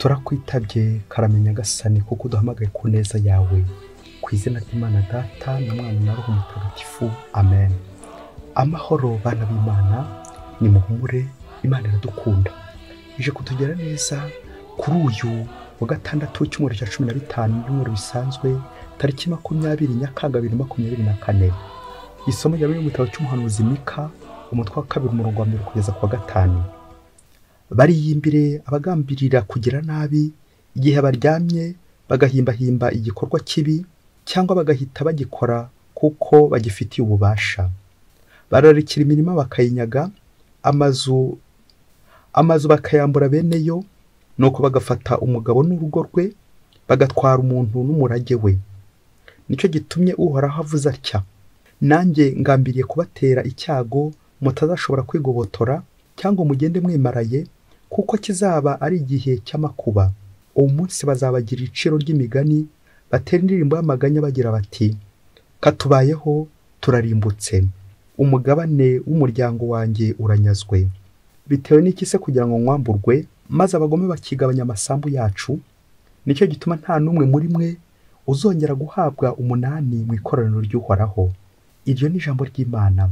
Turakwitabye karame Nyagasani kuko uduhamagaye ku neza yawe. Ku izina ry'Imana Data na Mwana na Roho Mutagatifu, amen. Amahoro bana b'Imana, nimuhumure, Imana iradukunda. Ije kutugera neza kuri uyu wa gatandatu w'icyumweru cya 15 by'umweru bisanzwe, tariki 20 Nyakanga 2024. Isomo rya mu gitabo cy'umuhanuzi Mika, umutwe wa 2 umurongo wa 1 kugeza ku wa 5. Bariyimbire abagambirira kugira nabi igihe baryamye, bagahimbahimba igikorwa kibi cyangwa bagahita bagikora kuko bagifitiye ububasha. Bararikira imirima bakayinyaga, amazu bakayambura bene yo, nuko bagafata umugabo n'urugo rwe, bagatwara umuntu n'umurage we. Nicyo gitumye Uhoraho avuze atya: nanjye ngambiriye kubatera icyago mutazashobora kwigobotora, cyangwa mugende mwimaraye, kuko kizaba ari igihe cy'amakuba. Uwo munsi bazabagira iciro ry'imigani, batera indirimbo y'amaganya bagira bati: katubayeho turarimbutse, umugabane w'umuryango wanjye uranyazwe. Bitewe n'iki se kugira ngo nkwamburwe, maze abagome bakigabanya amasambu yacu? Nicyo gituma nta n'umwe muri mwe uzongera guhabwa umunani mu ikoraniro ry'Uhoraho. Iryo ni ijambo ry'Imana.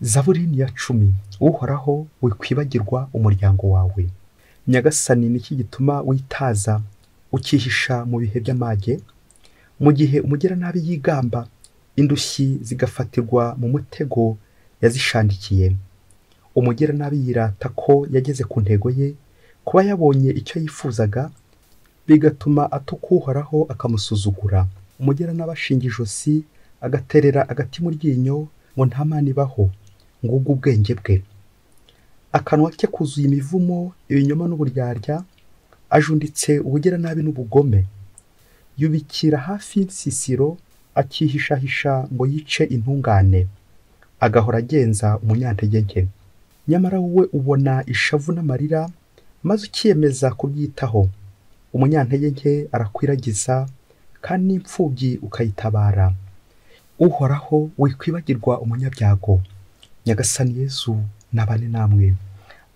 Zaburi ya 10. Uhoraho, wikwibagirwa umuryango wawe. Nyagasani, niki gituma witaza ukihisha mu bihe by'amage? Mu gihe umugiranabi yigamba, indushyi zigafatirwa mu mutego yazishandikiye. Umugiranabi yirata ko yageze ku ntego ye, kuba yabonye icyo yifuzaga, bigatuma atuka Uhoraho akamusuzugura. Umugiranabi ashinga ijosi, agaterera agati mu ryinyo, ngo nta Mana ibaho, ngubwo ubwenge bwe. Akanwa ke kuzuye imivumo, ibinyoma n'uburyarya, ajunditse ubugiranabi n'ubugome. Yubikira hafi y'insisiro, akihishahisha ngo yice intungane, agahora agenza umunyantege nke. Nyamara wowe ubona ishavu n'amarira, maze ukiyemeza kubyitaho. Umunyantege nke arakwiragiza, kandi n'imfubyi ukayitabara. Uhoraho, wikwibagirwa umunyabyago. Nyagasani Yezu nabane namwe.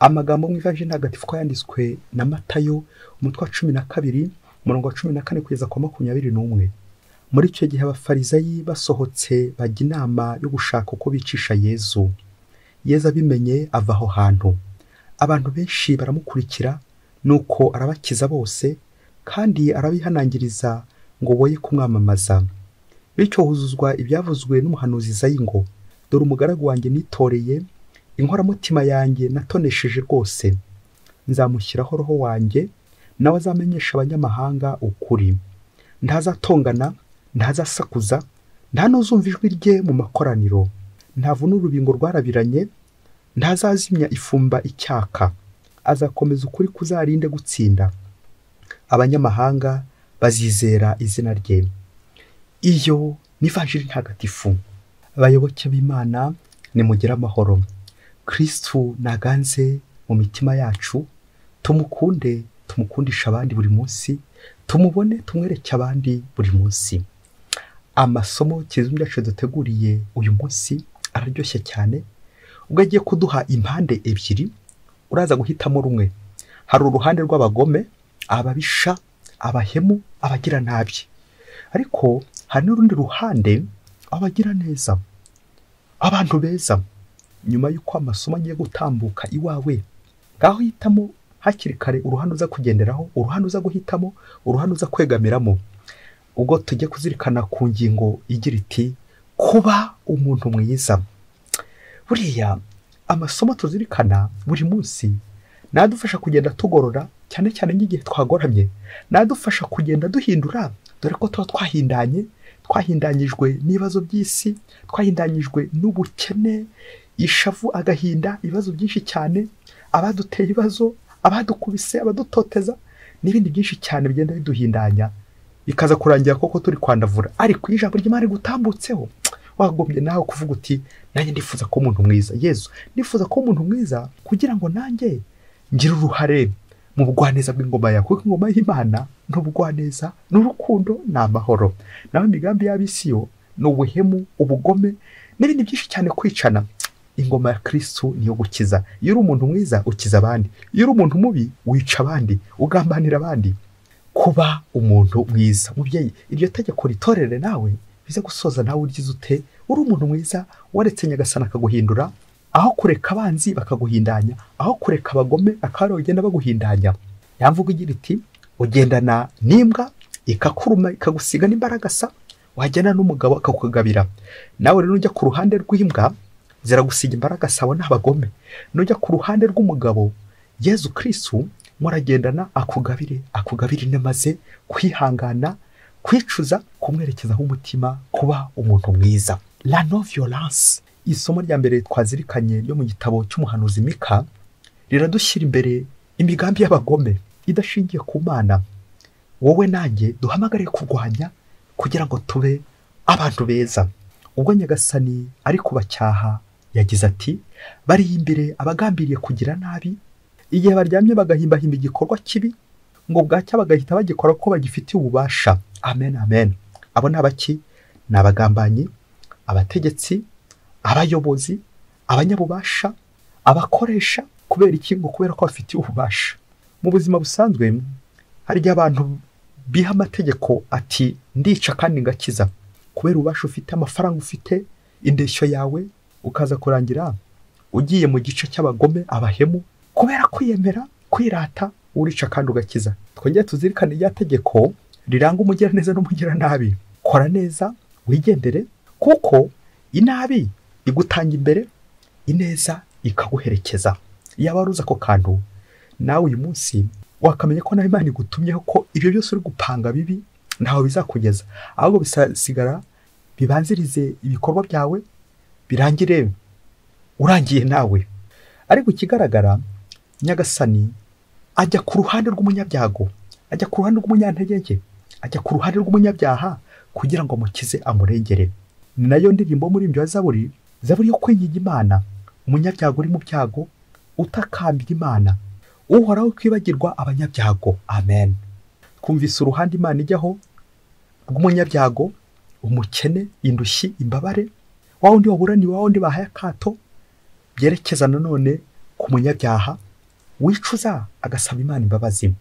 Amagambo mu Ivanjiri Ntagatifu ko yanditswe na Matayo, umutwe wa 12 umurongo wa 14 kugeza ku 21. Muri icyo gihe abafarizayi basohotse bajya inama yo gushaka uko bicisha Yezu. Yezu abimenye ava aho hantu. Abantu benshi baramukurikira, nuko arabakiza bose, kandi arabihanangiriza ngo boye kumwamamaza. Bityo huzuzwa ibyavuzwe n'umuhanuzi Izayi ngo: dore umugaragu wanjye nitoreye, inkoramutima yanjye natonesheje rwose. Nzamushyiraho roho wanjye, nawe azamenyesha abanyamahanga ukuri. Ntazatongana, ntazasakuza, nta n'uzumva ijwi rye mu makoraniro. Ntavuna urubingo rwarabiranye, ntazazimya ifumba icyaka. Azakomeza ukuri kuzarinde gutsinda. Abanyamahanga bazizera izina rye. Iyo ni Ivanjiri Ntagatifu. Abayoboke b'Imana, nimugire amahoro. Kristu naganze mu mitima yacu, tumukunde, tumukundisha abandi buri munsi, tumubone, tumwereke abandi buri munsi. Amasomo kizungu yacu duteguriye uyu munsi araryoshye cyane, ubwo agiye kuduha impande ebyiri, uraza guhitamo rumwe. Hari uruhande rw'abagome, ababisha, abahemu, abagira nabi. Ariko hari n'urundi ruhande, abagira neza, abantu beza. Nyuma y'uko amasomo agiye gutambuka iwawe, ngaho hitamo hakiri kare uruhande uza kugenderaho, uruhande uza guhitamo, uruhande uza kwegamiramo. Ubwo tujye kuzirikana ku ngingo igira iti: kuba umuntu mwiza. Buriya amasomo tuzirikana buri munsi nadufasha kugenda tugorora, cyane cyane nk'igihe twagoramye, nadufasha kugenda duhindura, dore ko tuba twahindanye, twahindanyijwe n'ibibazo by'isi, twahindanyijwe n'ubukene, ishavu, agahinda, ibibazo byinshi cyane, abaduteye ibibazo, abadukubise, abadutoteza, n'ibindi byinshi cyane bigenda biduhindanya, bikaza kurangira koko turi kwandavura. Ariko ijambo ry'Imana rigutambutseho, wagombye nawe kuvuga uti: nanjye ndifuza kuba umuntu mwiza. Yezu, ndifuza kuba umuntu mwiza kugira ngo nanjye ngire uruhare mu bugwaneza bw'ingoma yawe, kuko ingoma y'Imana ni ubugwaneza, ni urukundo, ni amahoro. Naho imigambi y'ab'isi yo ni ubuhemu, ubugome n'ibindi byinshi cyane, kwicana. Ingoma ya Kristu niyo gukiza. Iyo uri umuntu mwiza ukiza abandi, iyo uri umuntu mubi wica abandi, ugambanira abandi. Kuba umuntu mwiza, mubyeyi, iryo tegeko ritorere nawe bize gusoza nawe uryize ute. Uri umuntu mwiza waretse Nyagasani akaguhindura, aho kureka abanzi bakaguhindanya, aho kureka abagome akaba bagenda baguhindanya. Yamvuga igira iti ugendana n'imbwa ikakuruma ikagusiga n'imbaragasa, wagenda n'umugabo akakugabira. Nawe rero ujya ku ruhande rw'imbwa ziragusiga imbaragasa, abo n'abagome. Nujya ku ruhande rw'umugabo Yezu Kristu muragendana, akugabire, akugabire inema ze, kwihangana, kwicuza, kumwerekezaho umutima, kuba umuntu mwiza. La non violence. Isomo rya mbere twazirikanye ryo mu gitabo cy'umuhanuzi Mika riradushyira imbere imigambi y'abagome idashingiye ku Mana. Wowe nanjye duhamagare kurwanya kugira ngo tube abantu beza. Ubwo Nyagasani ari kubacyaha yagize ati bari imbere abagambiriye kugira nabi, igihe baryamye bagahimbahimba igikorwa kibi, ngo bwacya bagahita bagikora ko bagifitiye ububasha. Amen, amen. Abo ni abaki? Ni abagambanyi, abategetsi, abayobozi, abanyabubasha, abakoresha. Kubera iki? Ngo kubera ko bafitiye ububasha. Mu buzima busanzwe hari igihe abantu biha amategeko ati ndica kandi ngakiza, kubera ububasha ufite, amafaranga ufite, indeshyo yawe, ukaza kurangira ugiye mu gice cy'abagome, abahemu, kubera kwiyemera, kwirata, urica kandi ugakiza. Twongere tuzirikane rya tegeko riranga umugiraneza n'umugiranabi. Kora neza wigendere, kuko inabi igutanga imbere, ineza ikaguherekeza. Yaba waruzi ako kantu, nawe uyu munsi wakamenya ko nawe Imana igutumyeho, ko ibyo byose uri gupanga bibi ntaho bizakugeza, ahubwo bisasigara bibanzirize ibikorwa byawe, birangire urangiye nawe. Ariko ikigaragara, Nyagasani ajya ku ruhande rw'umunyabyago, ajya ku ruhande rw'umunyantege nke, ajya ku ruhande rw'umunyabyaha kugira ngo amukize, amurengere. Ni nayo ndirimbo muri ibyo Zaburi, Zaburi yo kwinginga Imana, umunyabyago uri mu byago utakambira Imana, Uhoraho kwibagirwa abanyabyago. Amen. Twumvise uruhande Imana ijyaho rw'umunyabyago, umukene, indushyi, imbabare, wa wundi waburaniwe, wa wundi bahaye akato, byerekeza nanone ku munyabyaha wicuza agasaba Imana imbabazi.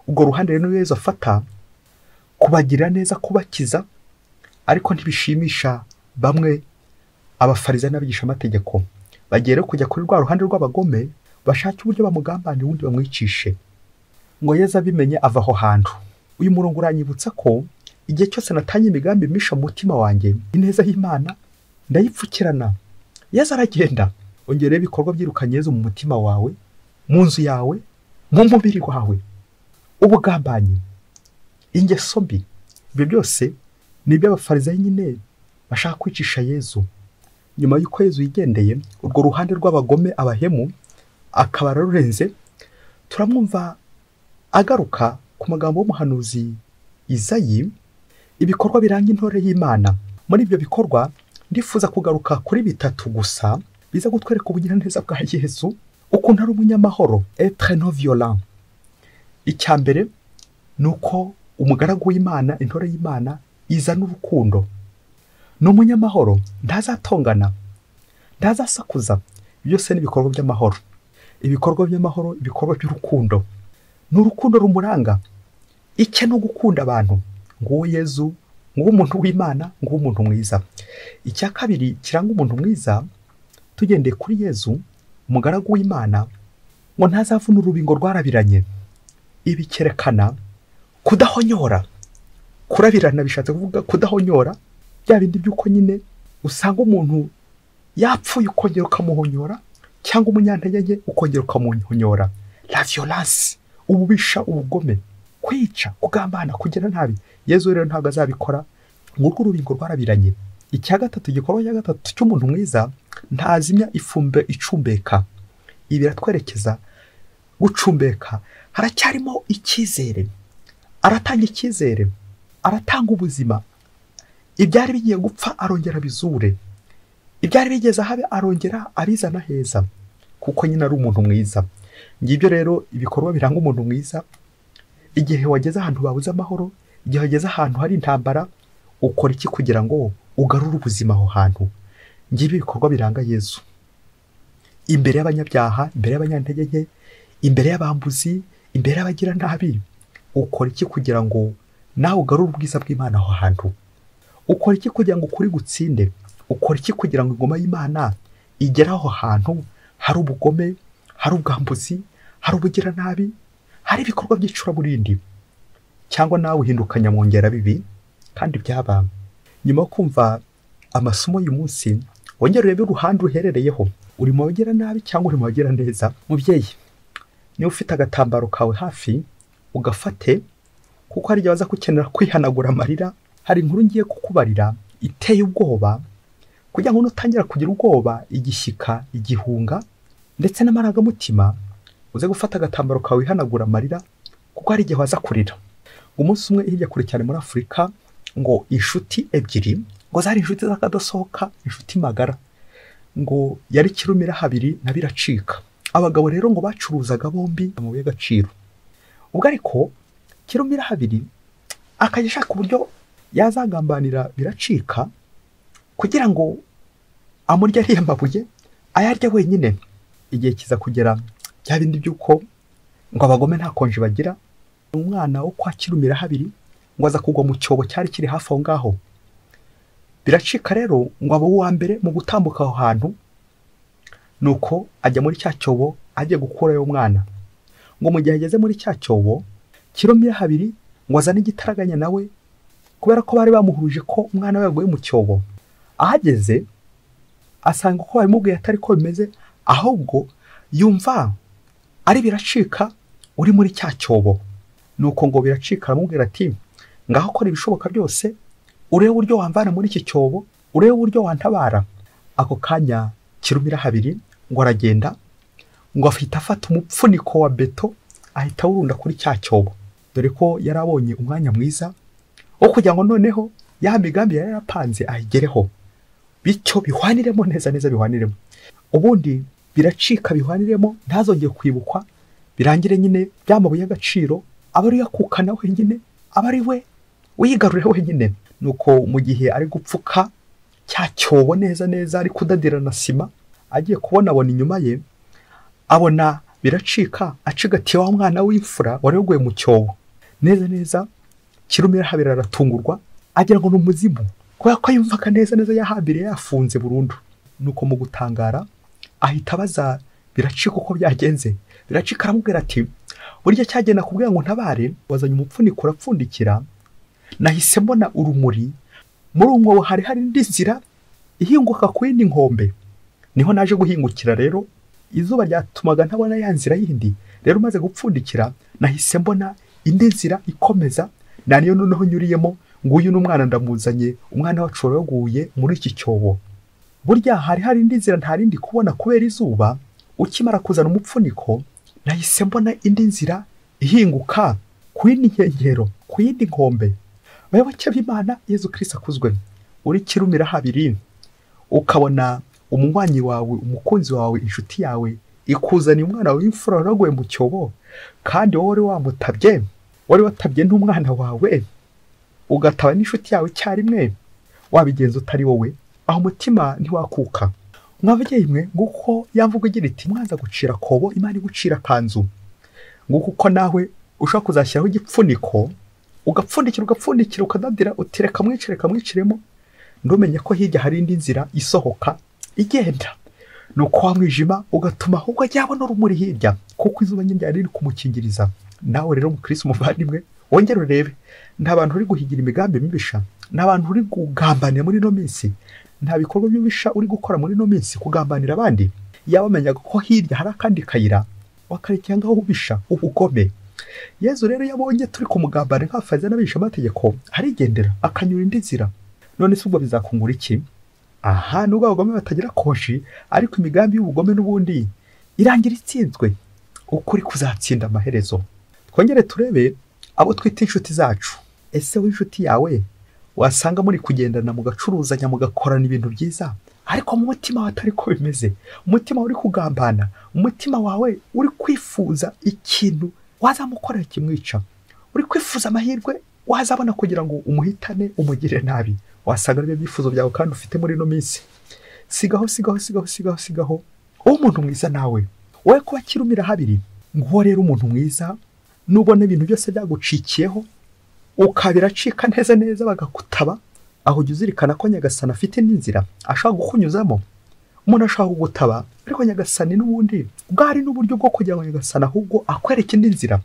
Ubwo ruhande rero Yezu afata kubagira neza, kubakiza, ariko ntibishimisha bamwe abafariza n'abigishamategeko. Bagiye rero kujya kuri rwa ruhande rw'abagome, bashake uburyo bamugambanira ubundi bamwicishe. Ngo Yezu abimenye ava aho hantu. Uyu murongo uranyibutsa ko igihe cyose natanye imigambi misha mu mutima wanjye, ineza y'Imana ndayipfukirana. Yezu aragenda. Ongera ibikorwa byirukanye Yezu mu mutima wawe, mu nzu yawe, mu mubiri wawe. Ubugambanyi, ingeso mbi, ibyo byose ni iby'abafarisayo nyine bashaka kwicisha Yezu. Nyuma y'uko Yezu yigendeye, urwo ruhande rw'abagome, abahemu, akaba ararurenze, turamwumva agaruka ku magambo y'umuhanuzi Izayi, ibikorwa biranga intore y'Imana. Muri ibyo bikorwa ndifuza kugaruka kuri bitatu gusa biza gutwereka ubugiraneza bwa Yezu, ukuntu ari umunyamahoro, être non violent. Icya mbere ni uko umugaragu w'Imana, intore y'Imana, izana urukundo. Ni umunyamahoro, ntazatongana, ntazasakuza. Byose ni ibikorwa by'amahoro, ibikorwa by'amahoro, ibikorwa by'urukundo. Ni urukundo rumuranga. Icye no gukunda abantu. Nguwo Yezu, nguwo umuntu w'Imana, nguwo umuntu mwiza. Icya kabiri kiranga umuntu mwiza, tugendeye kuri Yezu, umugaragu w'Imana, ngo ntazavuna urubingo rwarabiranye. Ibi cyerekana kudahonyora. Kurabirana bishatse kuvuga kudahonyora, bya bindi by'uko nyine usanga umuntu yapfuye ukongera ukamuhonyora, cyangwa umunyantege nke ukongera ukamuhonyora. La violence, ububisha, ubugome, kwica, kugambana, kugira nabi. Yezu rero ntabwo azabikora. Ngurwo urubingo rwarabiranye. Icya gatatu, igikorwa cya gatatu cy'umuntu mwiza, ntazimya ifumbe icumbeka. Ibi biratwerekeza gucumbeka. Haracyarimo icyizere, aratanga icyizere, aratanga ubuzima. Ibyari bigiye gupfa arongera bizure, ibyari bigeze ahabe arongera abizana heza, kuko nyine ari umuntu mwiza. Ngibyo rero ibikorwa biranga umuntu mwiza. Igihe wageze ahantu babuze amahoro, igihe wageze ahantu hari intambara, ukora iki kugira ngo ugarure ubuzima aho hantu? Ngibyo ibikorwa biranga Yezu. Imbere y'abanyabyaha, imbere y'abanyantege nke, imbere y'abambuzi, imbere y'abagira nabi, ukora iki kugira ngo nawe ugarure ubwiza bw'Imana aho hantu? Ukora iki kugira ngo ukuri gutsinde? Ukora iki kugira ngo ingoma y'Imana igere aho hantu hari ubugome, hari ubwambuzi, hari ubugira nabi, hari ibikorwa by'icuraburindi? Cyangwa nawe uhinduka nyamwongera bibi kandi byaba. Nyuma yo kumva amasomo y'uyu munsi, wongere urebe uruhande uherereyeho, uri mu bagira nabi cyangwa uri mu bagira neza. Mubyeyi, niba ufite agatambaro kawe hafi ugafate, kuko hari igihe baza gukenera kwihanagura amarira. Hari inkuru ngiye kukubarira iteye ubwoba, kugira ngo nutangira kugira ubwoba, igishyika, igihunga ndetse n'amarangamutima, uze gufata agatambaro kawe wihanagura amarira, kuko hari igihe waza kurira. Umunsi umwe hirya kure cyane muri Afurika, ngo inshuti ebyiri, ngo zari inshuti z'akadasohoka, inshuti magara, ngo yari Kirumira habiri na Biracika. Abagabo rero ngo bacuruzaga bombi amabuye y'agaciro. Ubwo ariko Kirumira habiri akajya ashaka uburyo yazagambanira Biracika kugira ngo amurye ariya mabuye ayarya wenyine. Igihe kiza kugera bya bindi by'uko ngo abagome nta konji bagira, umwana wo kwa Kirumira habiri ngo aza kugwa mu cyobo cyari kiri hafi aho ngaho. Biracika rero ngo abe uwa mbere mu gutambuka aho hantu, nuko ajya muri cya cyobo agiye gukurayo umwana. Ngo mu gihe ageze muri cya cyobo, Kirumira habiri ngo azane igitaraganya nawe, kubera ko bari bamuhuruje ko umwana we yaguye mu cyobo. Ahageze asanga uko babimubwiye atari ko bimeze, ahubwo yumva ari Biracika uri muri cya cyobo. Nuko ngo Biracika aramubwira ati, ngaho kora ibishoboka byose urebe uburyo wamvana muri iki cyobo, urebe uburyo wantabara. Ako kanya Kirumira habiri ngo aragenda, ngo afite afata umupfuniko wa beto ahita awurunda kuri cya cyobo, dore ko yarabonye umwanya mwiza wo kugira ngo noneho ya migambi yari yarapanze ayigereho, bityo bihwaniremo neza neza, bihwaniremo. Ubundi Biracika bihwaniremo, ntazongeye kwibukwa, birangire nyine byamabuye y'agaciro aba ari yakukana wenyine, aba ari we wigarurira wenyine. Nuko mu gihe ari gupfuka cya cyobo neza neza, ari kudadira na sima, agiye kubona abona inyuma ye, abona Biracika acigatiye wa mwana w'imfura wari waguye mu cyobo. Neza neza Kirumira habiri aratungurwa, agira ngo ni umuzimu, kubera ko yumvaga neza neza yahambiriye yafunze burundu. Nuko mu gutangara ahita abaza Biracika uko byagenze. Biracika aramubwira ati, burya cyagenda kubwira ngo ntabare, wazanye umupfuniko urapfundikira, nahise mbona urumuri, muri uwo mwobo hari hari indi nzira ihinguka ku yindi nkombe, niho naje guhingukira. Rero izuba ryatumaga ntabona ya nzira yindi, rero maze gupfundikira nahise mbona indi nzira ikomeza, na niyo noneho nyuriyemo, nguyu n'umwana ndamuzanye, umwana wacu waguye muri iki cyobo. Burya hari hari indi nzira ntarindi kubona kubera izuba, ukimara kuzana umupfuniko nahise mbona indi nzira ihinguka ku yindi nkengero, ku yindi nkombe. Bayoboke b'Imana, Yezu Kristo akuzwe. Uri Kirumira habiri ukabona umunywanyi wawe, umukunzi wawe, inshuti yawe ikuzaniye umwana w'imfura waraguye mu cyobo, kandi wowe wari wamutabye, wari watabye n'umwana wawe, ugataba n'inshuti yawe icyarimwe, wabigenza utari wowe, aho umutima ntiwakuka. Mwababyeyi mwe, nguko yamvugo igira iti, mwanza gucira kobo Imana igucira kanzu. Nguko uko nawe ushobora kuzashyiraho igipfuniko, ugapfundikira ugapfundikira, ukadadira utireka mwicire mwiciremo, ndumenye ko hirya hari indi nzira isohoka igenda. Nuko wa mwijima ugatuma ahubwo yabona urumuri hirya, kuko izuba nyine ryari riri kumukingiriza. Nawe rero mukristo muvandimwe, wongere urebe, nta bantu uri guhigira imigambi mibisha, nta bantu uri kugambanira muri ino minsi, nta bikorwa by'ubisha uri gukora muri ino minsi kugambanira abandi. Yabamenyaga ko hirya hari akandi kayira wakarekera ngaho ubisha ubugome. Yezu rero yabonye turi kumugambanira nk'abafarisayo n'abigisha amategeko, arigendera akanyura indi nzira. None se ubwo bizakungura iki? Aha nubwo abagome batagira koshi, ariko imigambi y'ubugome n'ubundi irangira itsinzwe. Ukuri kuzatsinda amaherezo. Twongere turebe abo twita inshuti zacu. Ese w'inshuti yawe wasanga muri kugendana mugacuruzanya mugakorana ibintu byiza, ariko mu mutima wawe atari ko bimeze, umutima uri kugambana, umutima wawe uri kwifuza ikintu wazamukorera kimwica, uri kwifuza amahirwe wazabona kugira ngo umuhitane umugire nabi. Wasanga aribyo byifuzo byawe kandi ufite muri ino minsi. Sigaho sigaho sigaho sigaho sigaho, Uwo muntu mwiza nawe wowe kuba kirumira habiri. Nguwo rero umuntu mwiza, nubona ibintu byose byagucikiyeho ukabiracika neza neza bagakutaba, aho ujya uzirikana ko Nyagasani afite n'inzira ashobora gukunyuzamo. Umuntu ashobora kugutaba, ariko Nyagasani n'ubundi bwari n'uburyo bwo kugira ngo Nyagasani ahubwo akwereke indi nzira.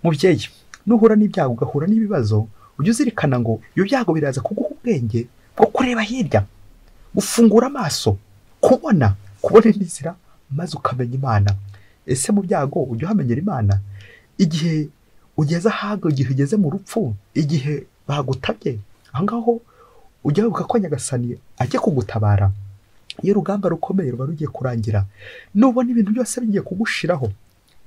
Mubyeyi, nuhura n'ibyago ugahura n'ibibazo, ujya uzirikana ngo ibyo byago biraza kuguha ubwenge bwo kureba hirya, gufungura amaso, kubona indi nzira, maze ukamenya Imana. Ese mu byago ujya uhamenyera Imana? Igihe ugeze ahaga, igihe ugeze mu rupfu, igihe bagutabye, aho ngaho ujya wibuka ko Nyagasani ajya kugutabara. Iyo urugamba rukomeye ruba rugiye kurangira, nubona ibintu byose bigiye kugushiraho,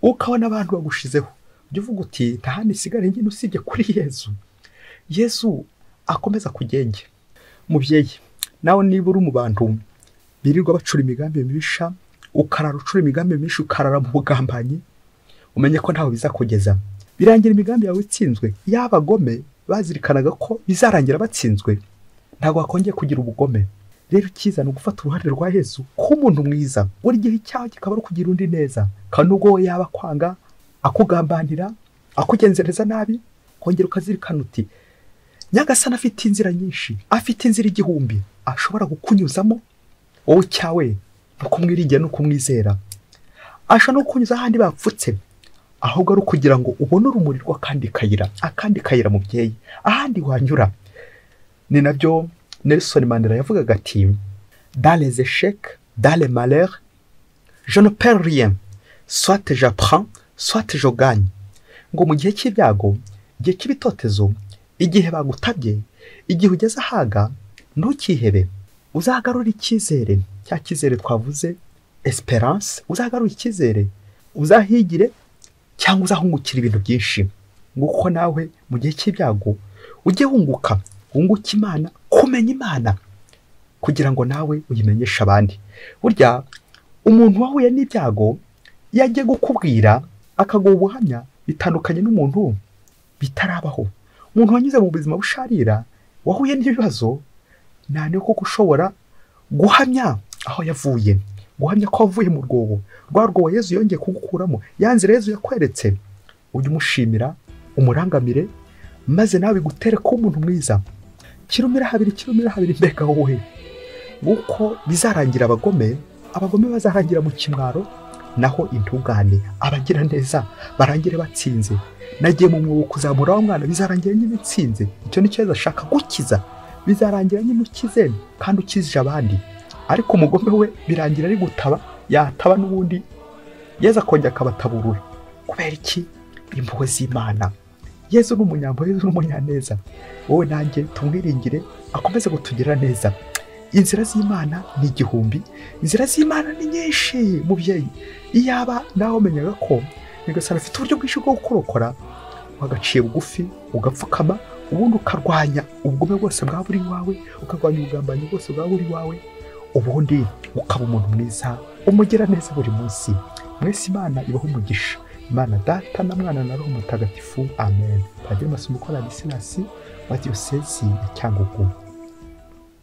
ukabona abantu bagushizeho, ujya uvuga uti nta handi isigara nyine usibye kuri Yezu. Yezu akomeza kugenge. Mubyeyi, nawe niba uri mu bantu birirwa bacura imigambi mibisha, ukarara ucura imigambi mibisha, ukarara mu bugambanyi, umenye ko ntaho bizakugeza. Birangira imigambi yawe itsinzwe. Y'abagome bazirikanaga ko bizarangira batsinzwe, ntabwo bakongeye kugira ubugome. Rero icyiza ni ugufata uruhare rwa Yezu k'umuntu mwiza. Buri gihe icyaha kikaba ari ukugira undi neza, kandi nubwo we yaba akwanga, akugambanira, akugenzereza nabi, kongera ukazirikana uti Nyagasani afite inzira nyinshi, afite inzira igihumbi ashobora kukunyuzamo. Wowe cyawe ni ukumwiringira no kumwizera. Ashobora no kukunyuza ahandi bapfutse, ahubwo ari ukugira ngo ubone urumuri rw'akandi kayira, akandi kayira mubyeyi, ahandi wanyura. Ni nabyo Nelson Mandela yavugaga ati dans les échecs, dans les malheurs, je ne perds rien, soit j'apprends, soit je gagne. Ngo mu gihe cy'ibyago, igihe cy'ibitotezo, igihe bagutabye, igihe ugeze ahaga, ntukihebe, uzagarura icyizere, cya cyizere twavuze, esperance, uzagarura icyizere, uzahigire cyangwa uzahungukira ibintu byinshi. Nguko nawe mu gihe cy'ibyago ujye wunguka, wunguka Imana, kumenya Imana, kugira ngo nawe uyimenyeshe abandi. Burya umuntu wahuye n'ibyago yagiye gukubwira akaguha ubuhamya bitandukanye n'umuntu bitarabaho. Umuntu wanyuze mu buzima busharira, wahuye n'ibibazo, nta niyo koko ushobora guhamya aho yavuye, guhamya ko wavuye mu rwobo, rwa rwobo Yezu yongeye kugukuramo, ya nzira Yezu yakweretse. Ujye umushimira, umurangamire, maze nawe bigutere kuba umuntu mwiza. Kirumira habiri, kirumira habiri, mbega wowe. Nguko bizarangira abagome, abagome bazarangira mu kimwaro, naho intungane abagira neza barangire batsinze. Nagiye mu mwobo kuzamura wa mwana, bizarangira nyine nsinze. Icyo ni cyo ashaka gukiza, bizarangira nyine ukize kandi ukizije abandi. Ariko umugome we birangira ari gutaba, yataba n'ubundi Yezu akongera akabataburura. Kubera iki? Impuhwe z'Imana. Yezu ni umunyampuhwe, Yezu ni umunyaneza. Wowe nanjye tumwiringire akomeze kutugirira neza. Inzira z'Imana ni igihumbi, inzira z'Imana ni nyinshi mubyeyi. Iyaba nawe umenyaga ko Nyagasani afite uburyo bwinshi bwo kukurokora, wagaciye bugufi, ugapfukama, ubundi ukarwanya ubugome bwose bwa buri wawe, ukarwanya ubugambanyi bwose bwa buri wawe, ubundi ukaba umuntu mwiza, umugira neza buri munsi. Mwese Imana ibahe umugisha. Imana Data na Mwana na Roho Mutagatifu. Amen. Padiri Masumbuko Ladislas wa Diyosezi ya Cyangugu.